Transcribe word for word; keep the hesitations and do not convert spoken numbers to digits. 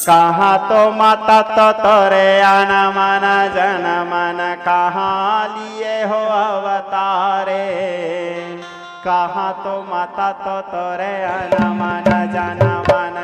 कहाँ तो माता तो तोरे अन मन जन मन, कहाँ लिए हो अवतारे। कहाँ तो माता तो तोरे अन मन जन मन,